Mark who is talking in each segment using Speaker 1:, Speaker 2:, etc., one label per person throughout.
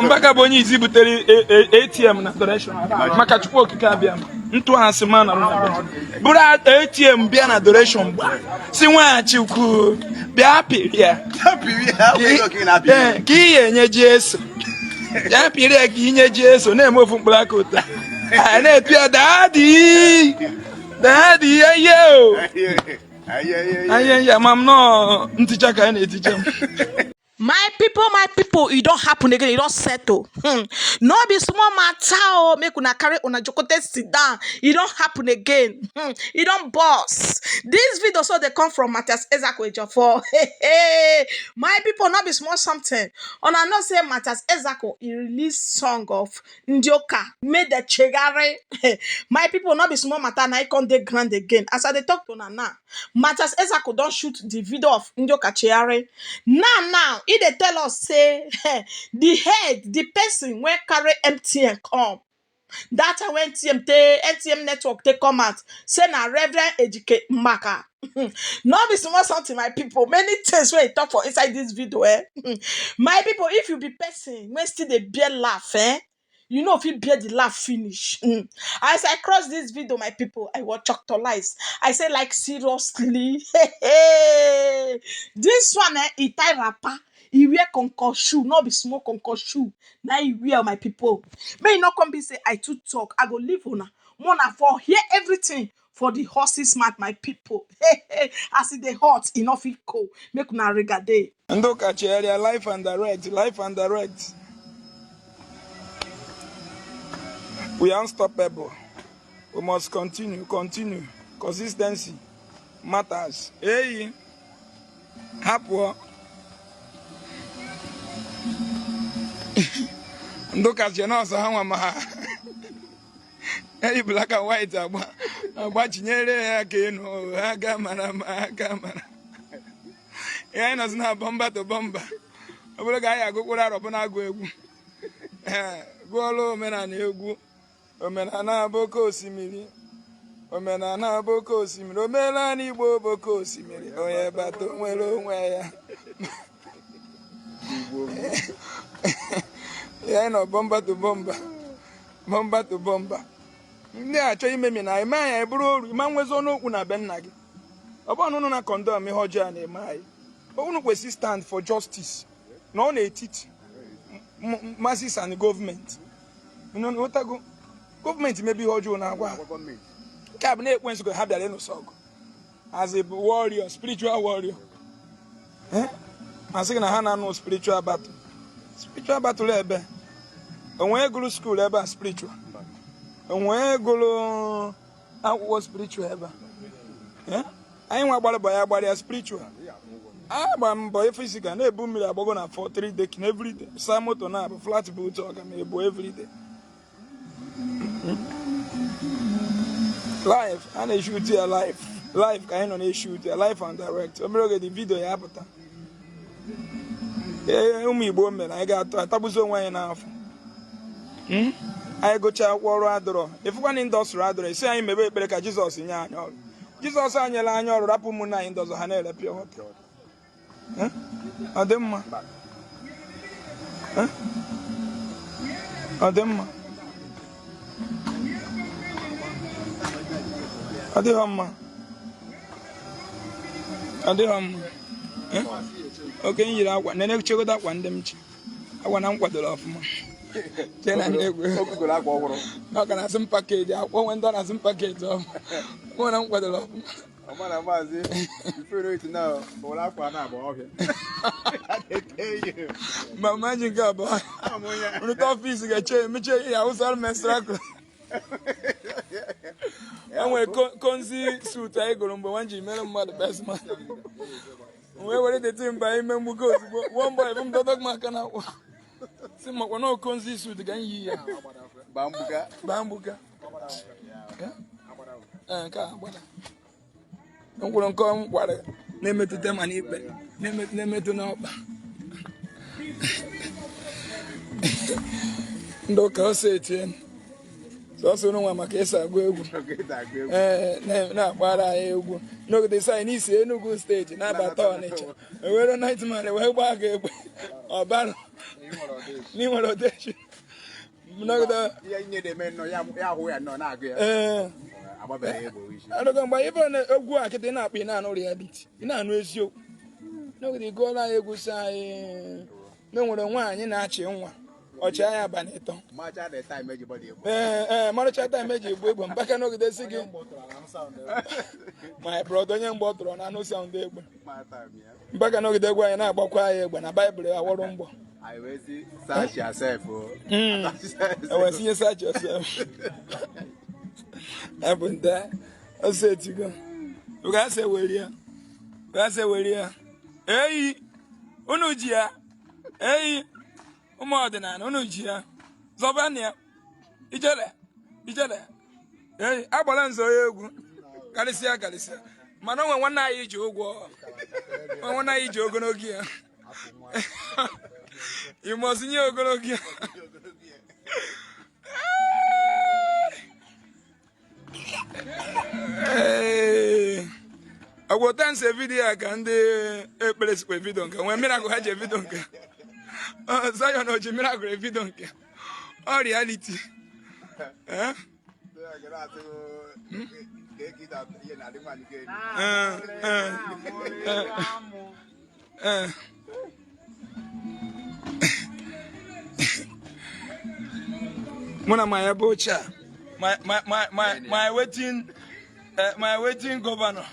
Speaker 1: Mbaka bụ onye izi butere ATM na adoration maka Chukwu Okike Abịama ntụ ha sị ma na buru ATM bịa na adoration gba sị Nwachukwu bịa pịrị ya ka ị ya enye Jesu bịa pịrị ya ka inye Jesu na-eme ofu mkpụrụ aka ụta a na-etu ya daddy daddy ihe o anya ya ma m nọọ nticha ka a na-eticha m.
Speaker 2: My people, my people, e don happen again, e don settle. No be small matter o, make una carry una jokote sit down. E don happen again. E don burst. This video so dey come from Matthias Ezeaku Ejiofor. Hey, hey. My people, no be small something. Una know say Matthias Ezeaku, e release song of Ndị ụka, make dem chegharị. My people, no be small matter na e come dey ground again. As I dey talk to una now, Matthias Ezeaku don shoot the video of Ndị ụka chegharị. Now, now, e dey tell us say the head, the person wey carry MTN come, that time when MTN take MTN network take come out, say na Reverend Ejike Mbaka. No be small something, my people. Many things wey e talk for inside this video, eh? My people, if you be person wey still dey bear laugh, eh? You no fit bear the laugh finish. As I cross this video, my people, I was choctolize. I say, like, seriously, hey, hey. This one, eh, e tie wrapper, e wear concord shoe, no be small concord shoe. Na e wear, my people. May e no come be say I too talk. I go leave una. Mona for hear everything for the horse's mouth, my people. Hey, hey. As e dey hot, e no fit cold. Make una regade.
Speaker 1: Ndị ụka chegharịa live and direct, live and direct. We are unstoppable. We must continue, continue. Consistency matters. Eyi, hapụọ. Ndị ụka che nọọsụ ha nwa ma ha eyi black and white agba agbachinyere ya aka enu ha ga mara ma aka mara ihe anyị nọzi na bumper to bumper. Ọ bụrụ ka anyị agụkwuru arọbụ na-agụ egwu, ee, gụọlụ omenala egwu. Omenala bụ oke osimiri, omenala bụ oke osimiri, omenala Igbo bụ oke osimiri, onye bata nwere onwe ya. Ihe anyị nọ bumper to bumper, bumper to bumper. Ndị a achọ imemi na eme anyị, anyị bụrụ oru ma nwezi ọnụ okwu na be nna gị. Ọ bụrụ na unu na condemn ihe ọjọọ a na-eme anyị, unu kwesị stand for justice na ọ n'etiti masses and gọọmenti. Ghọtago? Gọọmenti mebe ihe ọjọọ na-agwa ha nke a bụ na-ekwe nso ha bịara ịnụsọ ọgụ as a warrior, spiritual warrior. Asị gị na ha na-anụ spiritual battle, spiritual battle ebe onwe gụrụ school ebe a spiritual, onwe gụrụ akwụkwọ spiritual ebe a. Anyị nwa gbara mbọ ya gbara ya spiritual. Agba mbọ physical na-ebu mmiri agbago na 4 3 dekin everyday, saa moto na-abụ flat boot ọga ma ebu everyday. Live a na-eshoot ya, live, live ka anyị nọ na-eshoot ya, live and direct. Obere oge dị video ya apụta. Ee, ụmụ Igbo mere anyị ga-atụ atagbuzi onwe anyị n'afọ. Anyị gụchaa akwụkwọ, ọrụ adọrọ, ịfụkwa na industry adọrọ. Isi anyị mebe ekpere ka Jizọs nye anyị ọrụ. Jizọs anyela anyị ọrụ, rapụ ụmụnne anyị ndị ọzọ ha na-ere pure water. Ọ dị mma? Ọ dị mma? Ọ dịghọ mma, ọ dịghọ mma. Oke m yiri akwa nene chegodo akwa ndị m chi akwa na m kwadoro ọfụma chee na ndị egwu ọ ka na-asị m package akwa onwe ndị ọ na-asị m package ọfụma na m kwadoro ọfụma.
Speaker 3: Ọmana maazị ifere otu na ụlọ akwa na-agba ọhịa.
Speaker 1: Ma ma ji nke abụọ rute office ga-eche emechie ihe awụsara m extra. E nwere konzi suit anyị gụrụ mgbe nwa ji mere mmadụ best man wee were deti mba ime mgbugo ozugbo. One boy bụ m dọdọ m aka na akwa si makwa na konzi suit ka m yi ya baa mgbuka. Ee, nke a agbada mkpụrụ nke m gwara na-emetụta ma n'ikpe na-emetụ n'ọkpa ndị ụka ose etie Sọsọ unu nwa maka ịsa agụ egwu. Ee, na-agbara anyị egwu n'ogide sị anyị n'isi Enugu steeti na-abata Ọnịcha, ewere nightman wee gbaa gị egbe ọbara n'inwere odechi n'ogide. Ee, arụgo mgbe ị bụrụ na egwu a kịta ị na-akpọ, ị na-anụ reality, ị na-anụ eziokwu. N'ogide ị gụọla anyị egwu, sị anyị na o nwere nwaanyị na-achị nwa ọchị anya abalị 3. Ee, marụcha time eji egbu egbe mbaka. N'ogide si gị, my brother, onye mgbe ọ tụrụ na anụ sound egbe mbaka. N'ogide egwu anyị na-agbakwa anyị egbe na baịbụl awọrọ mgbọ. Ewee sinye search yourself. Abụ nde ọsọ etigo gasị ewere ya, gasị ewere ya. Eyi unu ji ya, eyi ụmụ ọdịnala unu ji ya, zọbanụ ya. Ijele, ijele, eyi agbara nze onye egwu karịsịa karịsịa. Mana onwe nwanne anyị ji ụgwọ, onwe nwanne anyị ji ogologo ya. Ime nye ogologo ya. Ee, ọgwụ nse vidiyo a ka ndị ekpere sikwa vidio nke nwee miracle ha ji evidio nke Zion o ji miracle evidio nke ọ reality. Eh? Eh, eh, eh, eh. Mụ na my ebe ochie a, my waiting governor,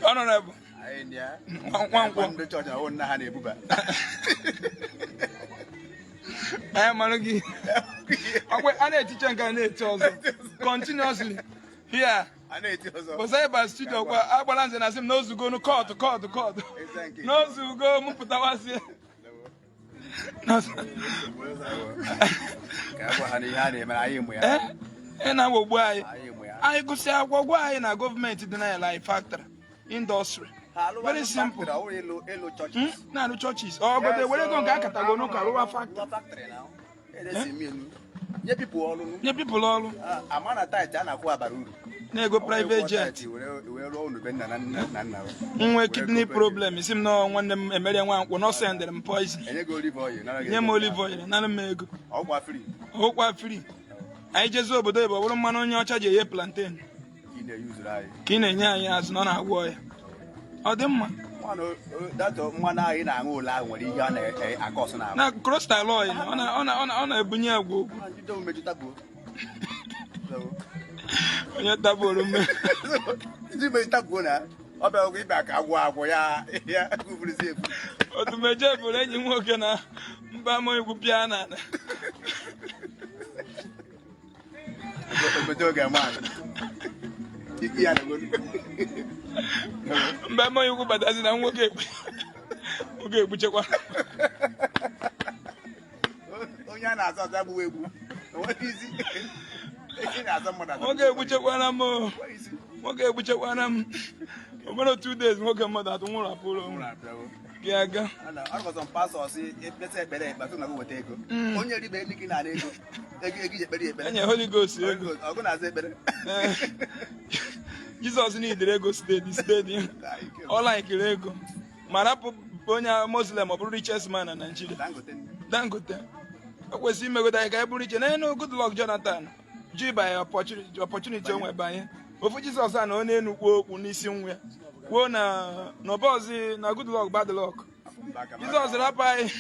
Speaker 1: honorable Nwankwọ.
Speaker 3: Ndị chọọchị ahụ nna ha na-ebuba.
Speaker 1: Anyị mara gị ọkwa a na-etiche nke a na-eti ọzọ continuously here.
Speaker 3: A na-eti ọzọ.
Speaker 1: Bụsa ịba studio kwa agbara nze na asị m n'ozugo nu kọtụ kọtụ kọtụ n'ozugo m pụtawazie.
Speaker 3: Ka a gwa ha na ihe a na-eme anyị mụ ya.
Speaker 1: Ee, ị na-aghọgbu anyị.
Speaker 3: Anyị mụ ya.
Speaker 1: Anyị gụsị akwụkwọ, gwa anyị na gọọmenti dị na ya factory industry, very simple.
Speaker 3: Ọ bụrụ ịlụ ịlụ chọọchị.
Speaker 1: Na-alụ churches ọgọdọ ewere ego nke akatago n'ụka rụwa factory.
Speaker 3: Factory na edesi mmiri nye people ọrụ.
Speaker 1: Nye people ọrụ.
Speaker 3: Ama na tithe a na-akwụ abara uru.
Speaker 1: Na-ego private jet.
Speaker 3: Were were rụọ unu be nna na nna na nna.
Speaker 1: Nwe kidney problem, isi m na nwanne m emerie nwa nkwụ na ọ sendịrị m poison.
Speaker 3: Enye gị olive oil, nara gị
Speaker 1: Nye m
Speaker 3: ego.
Speaker 1: olive oil, nara m ego.
Speaker 3: Ọgwa free.
Speaker 1: Ọgwụkwa free. Anyị jezi obodo oyibo, ọ bụrụ mmanụ onye ọcha ji eghe plantain
Speaker 3: ka ị na-eyuzuru anyị.
Speaker 1: Ka ị na-enye anyị azụ na ọ na-agwọ ya, ọ dị mma.
Speaker 3: Mmanụ datọ, mmanụ ahụ ị na-aṅụ ụlọ ahụ nwere ihe ọ na-akọsụ na
Speaker 1: Na cholesterol oil ọ na-ebunye agwa okwu.
Speaker 3: Ndị omume tabuo.
Speaker 1: Onye tabuoro mme.
Speaker 3: Ndị meju tabuo na ọ bịa ọgwụ ịbịa ka agwụ agwụ ya ya kwuburuzi efu.
Speaker 1: Otumeje bụrụ enyi m nwoke na mba ama egwu pịa na ala.
Speaker 3: Obodo oge mmanụ ike ya na-egolu.
Speaker 1: Mba ama egwu batazi na nwoke egbu nwoke egbuchekwa.
Speaker 3: Onye a na-azọ azọ agbụghị egbu onweghị isi. Ị na-azọ mmadụ azọ.
Speaker 1: Nwoke egbuchekwana m o.
Speaker 3: Onweghị isi.
Speaker 1: Nwoke egbuchekwana m obere 2 days, nwoke mmadụ atụ nwụrụ apụrụ onwe gị aga.
Speaker 3: Ọ pastọ si ekpesa ekpere ekpere na weta ego, onye ribe ndị gị na-ana ego ego ego iji ekpere ya ekpere.
Speaker 1: Enye Holy Ghost ego.
Speaker 3: Ọgụ na-aza ekpere.
Speaker 1: Ee. Jizọs n'idere ego steady steady, ọ laikiri ego ma rapụ onye Muslim ọ bụrụ richest man na Nigeria.
Speaker 3: Dangote.
Speaker 1: Dangote o kwesịrị imegodo anyị ka anyị bụrụ iche n'elu. Goodluck Jonathan ji by opportunity o nwe banye ofu Jizọs a na onye enu kwuo okwu n'isi nwa ya, kwuo na n'ọbọzi na Goodluck bad luck. Jizọs rapụ anyị.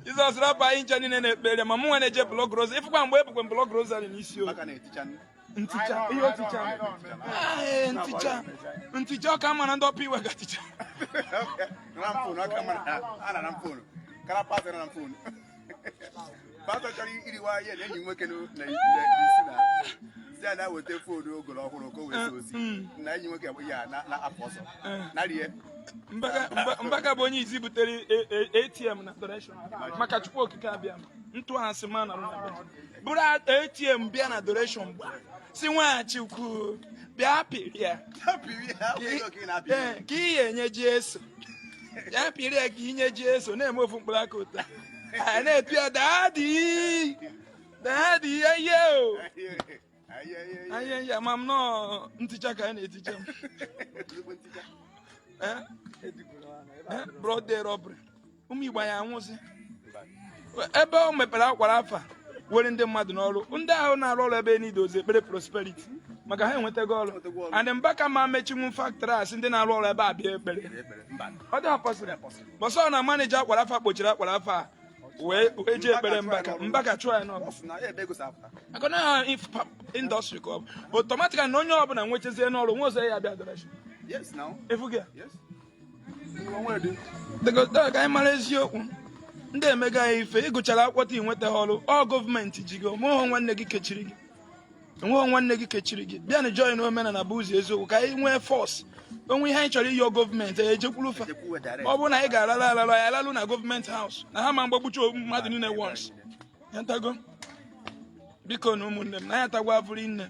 Speaker 1: Jizọs rapụ anyị nche niile na-ekpere ma mụ nwa na-eje block rosary. Ịfụkwa mgbe ebukwe m block rosary n'isi o. Nticha ihe oticha. Ee, nticha nticha ọka ma na ndị ọpụ iwe ga ticha.
Speaker 3: Kara pastọ na phone, pastọ chọrọ iriwa ihe na enyi nwoke n'isi na si ya na-weta phone ogolo ọhụrụ ka o wee see ozi na enyi nwoke ya na afọ ọsọ na rie.
Speaker 1: Mbaka bụ onye izi butere ATM na adoration maka Chukwu Okike abịa ntụ asị ma na bụrụ ATM bịa na adoration gba si Nwachukwu bịa pịrị ya. Ka ị ga-enye Jesu ya pịrị ya, ka inye Jesu na-eme ofu mkpụrụ aka ụtọ a na-etu ya daddy. Daddy, ihe ihe o. Ihe ihe ama m nọọ nticha ka a na-eticha m. Eh? Eh? Broad day robbery. Ụmụ Igbo anyị anwụzi. Ebe o mepere akwara afa were ndị mmadụ n'ọrụ, ndị ahụ na-arụ ọrụ ebe niile ekpere prosperity maka ha enwetago ọrụ, and Mbaka ma mechinwu factory asị ndị na-arụ ọrụ ebe a bịa ekpere. Ọ dị possible bọsọ na manager akwara afa kpochiri akwara afa a wee jee ekpere Mbaka, Mbaka chụọ ya n'ọrụ maka na industry ka ọ bụ automatically na onye ọbụla nwechazie n'ọrụ nwe ọzọ ya bịa adoration.
Speaker 3: Yes, now.
Speaker 1: Efu gị.
Speaker 3: Yes.
Speaker 1: Dịka ka anyị mara eziokwu, ndị emega anyị ife ịgụchara akwụkwọ ta inweta ha ọrụ, ọ gọọmenti ji gị onweghị nwanne gị kechiri gị, enweghị nwanne gị kechiri gị. Bịa na join omenala bụ ụzọ eziokwu ka anyị nwee force onwe ihe anyị chọrọ ịyọ gọọmenti anyị ejekwuru fa. Ọ bụrụ na anyị ga-arara arara anyị alalụ na government house na ha ma mgbagbucha mmadụ niile once ntago. Biko na ụmụnne m na anyị atagwa afụrụ nne.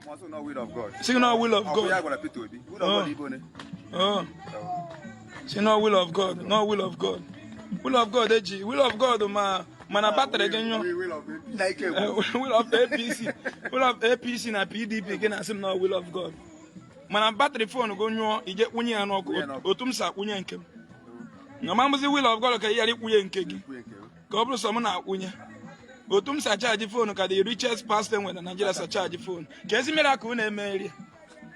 Speaker 3: Also, no will of God.
Speaker 1: Sị na will of God.
Speaker 3: Ya gwara Peter Obi. Will of God Igbo ne.
Speaker 1: Oh. Si no will of God, no will of God. Will of God eji, will of God ma mana battery gị nyụọ.
Speaker 3: Will of na ike.
Speaker 1: Will of APC, will of APC na PDP gị na-asị m no will of God. Mana battery phone gị nyụọ, ije kwụnye ya n'ọkụ otu m si akwụnye nke m. Na ma mbụzi will of God ka ị ghara ịkwụnye nke gị. Ka ọ bụrụ sọ m na-akwụnye. Otu m si acharge phone ka the richest pastor nwere na Nigeria si acharge phone. Ka ezi miracle na-emeri.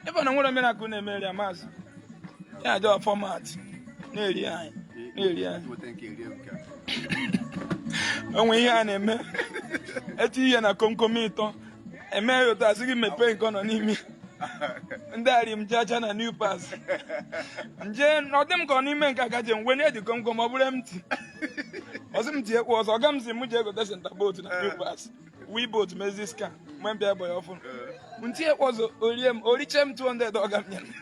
Speaker 1: Ebe na nwere miracle na-emeri ya maazị. Ya dị format na-eri anyị na-eri anyị. Onwe ihe a na-eme eti ihe na komkom ịtọ eme ya otu asị gị mepee nke ọ nọ n'ime ndị ari m jaja na new pass nje ọ dị m ka ọ n'ime nke aka ji ngwe na-edi komkom ọ bụrụ empty ọsị m tinyekwa ọzọ ọga m si m jee gote center boat na new pass we boat mezi scan mgbe m bịa bọya ọfụrụ m tinyekwa ọzọ orie m oriche m 200 ọga m nyere m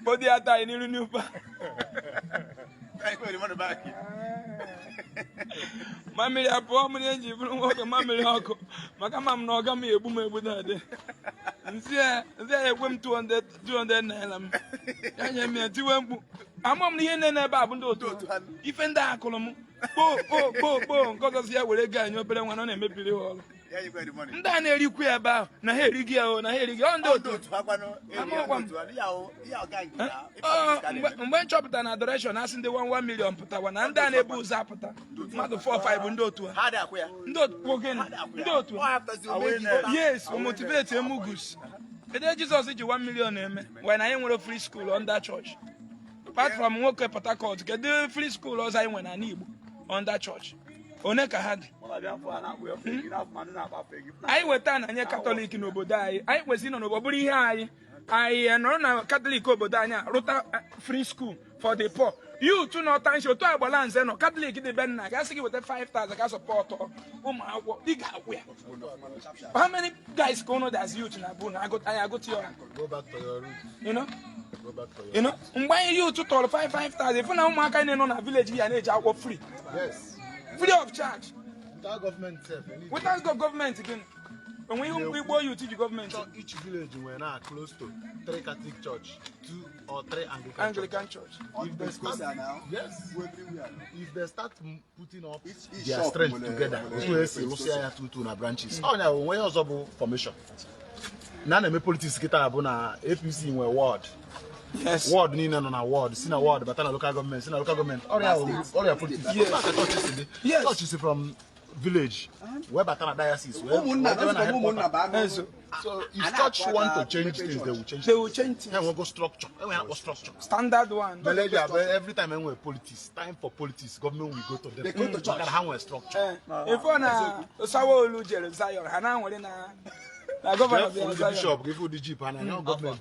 Speaker 1: bodi ata anyị n'iru new pass. Mamịrị apụọ mmiri eji bụrụ nwoke mamịrị ọkụ maka ma m na ọga m egbu m egbu na-adị nsị ya ekwe m 200 200 naira m ya nye m ya tiwe mkpu ama m na ihe nne n'ebe a bụ ndị otu ife ndị a kụrụ m kpoo kpoo kpoo kpoo nke ọzọ si ya were ego anyị obere nwa na ọ na-emebiri ha ọrụ ndị a na-erikwu ya ebe ahụ na ha erighị ya o na ha erighị ọ ndị otu. Mgbe m chọpụtara na adoration asị ndị 1 million pụtawa na ndị a na-ebu ụzọ apụta mmadụ 4 5 bụ ndị otu ha ndị otu ndị otu. Yes, o motivate emugus. Kedu Jizọs ji 1 million eme wee na anyị nwere free school under church apart from nwoke Port Harcourt? Kedu free school ọzọ anyị nwere n'ala Igbo under church? One ka ha dị anyị weta na nye Catholic n'obodo anyị? Anyị kwesịrị ịnọ n'obodo bụrụ ihe anyị anyị nọrọ na Catholic obodo anyị a rụta free school for the poor youth nọ township otu agbala nze nọ Catholic dị be nna gasị gị weta 5000 ka support ụmụ akwụkwọ ị ga-akwụ ya. How many guys ka ụnụ dị as youth na bụ na anyị agụta ya?
Speaker 4: Go back to your roots.
Speaker 1: You know?
Speaker 4: Go back to your
Speaker 1: You know? Mgbe anyị youth tọrọ 5 5000 ịfụ na ụmụaka niile nọ na village ya na-eji akwụkwọ free.
Speaker 4: Yes.
Speaker 1: Free of charge.
Speaker 4: Without government sef, you need
Speaker 1: Without gọọmenti gịnị onwe ihe Igbo youth ji gọọmenti?
Speaker 4: Each village nwere now close to three Catholic church, two or three Anglican,
Speaker 1: Anglican church.
Speaker 4: If they start, yes, if they start putting up
Speaker 3: Each
Speaker 4: their
Speaker 3: shop
Speaker 4: strength together, otu esi lụsịa ya tutu na branches. Ọnya onwe ihe ọzọ bụ formation. Na na-eme politics kịta bụ na APC nwe ward. Ward niile nọ na ward, si na ward bata na local government, si na local government. Ọrịa politics.
Speaker 1: Yes.
Speaker 4: Otu a ka church si dị. Church si from village wee bata na diocese wee
Speaker 3: Ụmụnna
Speaker 4: jebe na
Speaker 3: ụmụnna
Speaker 4: headquarter.
Speaker 3: bụ anụ.
Speaker 1: Ezo.
Speaker 4: So if church want to change things, they will change.
Speaker 1: They will change things.
Speaker 4: Enwego structure. Enwe akpọ structure.
Speaker 1: Standard one.
Speaker 4: Village abụ every time enwe politics, time for politics, government will go to them.
Speaker 3: They go to church.
Speaker 4: Maka na ha nwere structure.
Speaker 1: Ifo na Sanwo-Olu jere Zion ha na-anwere na governor
Speaker 4: Jee
Speaker 1: bịara
Speaker 4: fụ ndị
Speaker 1: Zion.
Speaker 4: bishop, gị fụ ndị jeep ha na gọọmenti.